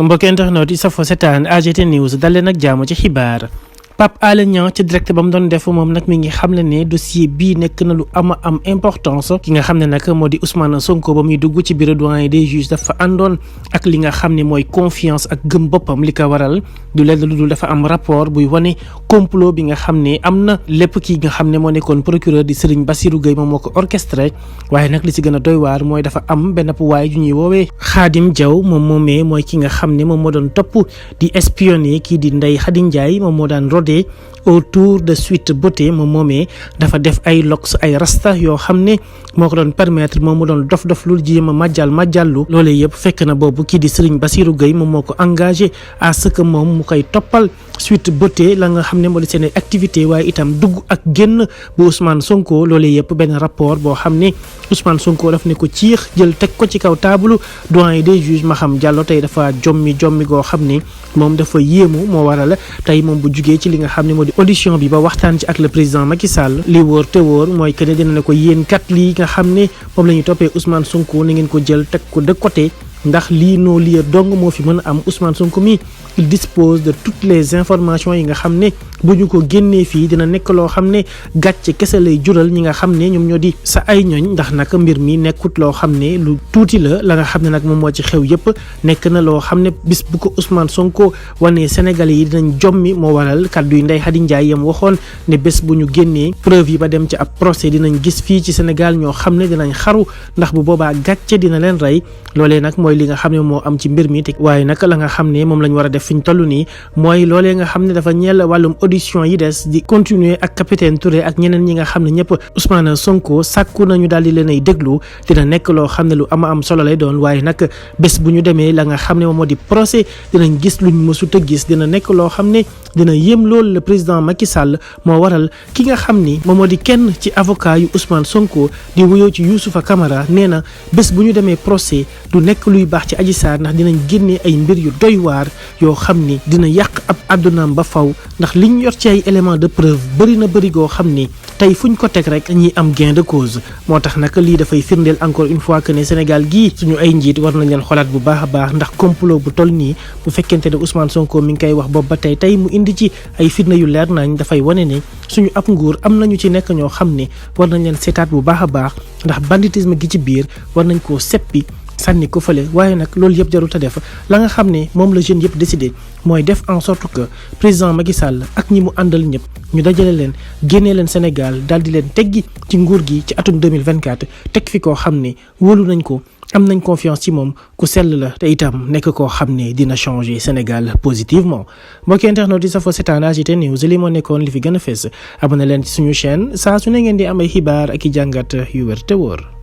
mbokk internet yi safo setaan AGT News dalee nag jaamu ci xibaar. Pape Alé Niang ci direct ba mu doon def moom nag mi ngi xamle ne dossier bii nekk na lu am importance ki nga xam ne nag moo di Ousmane Sonko ba muy dugg ci bureau doyen des juges dafa àndoon ak li nga xam ne mooy confiance ak gëm boppam li ko waral du lenn lu dul dafa am rapport buy wane complot bi nga xam ne am na lépp kii nga xam ne moo nekkoon procureur di Serigne Bassirou Gueye moom moo ko orchestré waaye nag li ci gën a doy waar mooy dafa am benn waay yu ñuy woowee Khadim Diaw moom moomee mooy ki nga xam ne moom moo doon topp di espionner kii di Ndeye Khady Ndiaye moom moo daan autour de Sweet Beauté moom moomee dafa def ay locks ay rasta yoo xam ne moo ko doon permettre moom mu doon dof lu jéem a màjjàllu loolee yëpp fekk na boobu kii di Serigne Bassirou Gueye moom moo ko engagé à ce que moom mu koy toppal Sweet Beauté la nga xam ne moo di seen activité waaye itam dugg ak génn bu Ousmane Sonko loolee yëpp benn rapport boo xam ne Ousmane Sonko daf ne ko ciix jël teg ko ci kaw taabalu doyen des juges Maham Diallo tey dafa jommi goo xam ne moom dafa yéemu moo waral tey moom bu jugee ci li nga xam ne moo di audition bi ba waxtaan ci ak le président Macky Sall li wóor te wóor mooy que ne dina ne ko yéen kat lii nga xam ne moom la ñu toppee Ousmane Sonko na ngeen ko jël teg ko de côté ndax lii noo lieu dong moo fi mën a am Ousmane Sonko mi il dispose de toutes les informations yi nga xam ne bu ñu ko génnee fii dina nekk loo xam ne gàcce kese lay jural ñi nga xam ne ñoom ñoo di sa ay ñoñ ndax nag mbir mi nekkut loo xam ne lu tuuti la nga xam ne nag moom moo ci xew yëpp nekk na loo xam ne bis bu ko Ousmane Sonko wane Sénégalais yi dinañ jommi moo waral kàddu yi Ndeye Khady Ndiaye yam waxoon ne bés bu ñu génnee preuve yi ba dem ci ab procès dinañ gis fii ci Sénégal ñoo xam ne dinañ xaru ndax bu boobaa gàcce dina leen rey loolee nag mooy li nga xam ne moo am ci mbir mi te waaye nag la nga xam ne moom lañ war a def fi ñu toll nii mooy loolee nga xam ne dafa ñeel wàllum audition yi des di continuer ak capitaine Touré ak ñeneen ñi nga xam ne ñëpp Ousmane Sonko sàkku nañu daal di leen ay déglu dina nekk loo xam ne lu am solo lay doon waaye nag bés bu ñu demee la nga xam ne moom moo di procès dinañ gis luñ mësut a gis dina nekk loo xam ne dina yéem loolu le président Macky Sall moo waral ki nga xam ni moom moo di kenn ci avocat yu Ousmane Sonko di wuyoo ci Youssoufa Camara nee na bés bu ñu demee procès du nekk luy baax ci Adji Sarr ndax dinañ génnee ay mbir yu doy waar yoo xam ni dina yàq ab àddunaam ba faw ndax liñ yor ci ay éléments de preuve bëri goo xam ni tey fuñ ko teg rek ñi am gain de cause moo tax nag lii dafay firndeel encore une fois que ne Sénégal gii suñu ay njiit war nañ leen xolaat bu baax a baax ndax complot bu toll nii bu fekkente ne Ousmane Sonko mi ngi koy wax boobu ba tey mu indi ci ay firnde yu leer nañ dafay wane ne suñu ab nguur am nañu ci nekk ñoo xam ne war nañ leen seetaat bu baax a baax ndax banditisme gi ci biir war nañ koo seppi sànni ko fële waaye nag loolu yëpp jarut a def la nga xam ne moom la jeune yëpp décidé mooy def en sorte que président Macky Sall ak ñi mu àndal ñëpp ñu dajale leen génnee leen Sénégal daal di leen teggi ci nguur gi ci atum 2024 teg fi koo xam ne wóolu nañ ko am nañ confiance ci moom ku sell la te itam nekk koo xam ne dina changer Sénégal positivement mbokki internet yi safoo seetaan AGT News li moo nekkoon li fi gën a fees abonné leen ci suñu chaîne saa su ne ngeen di am ay xibaar ak i jàngat yu wér te wóor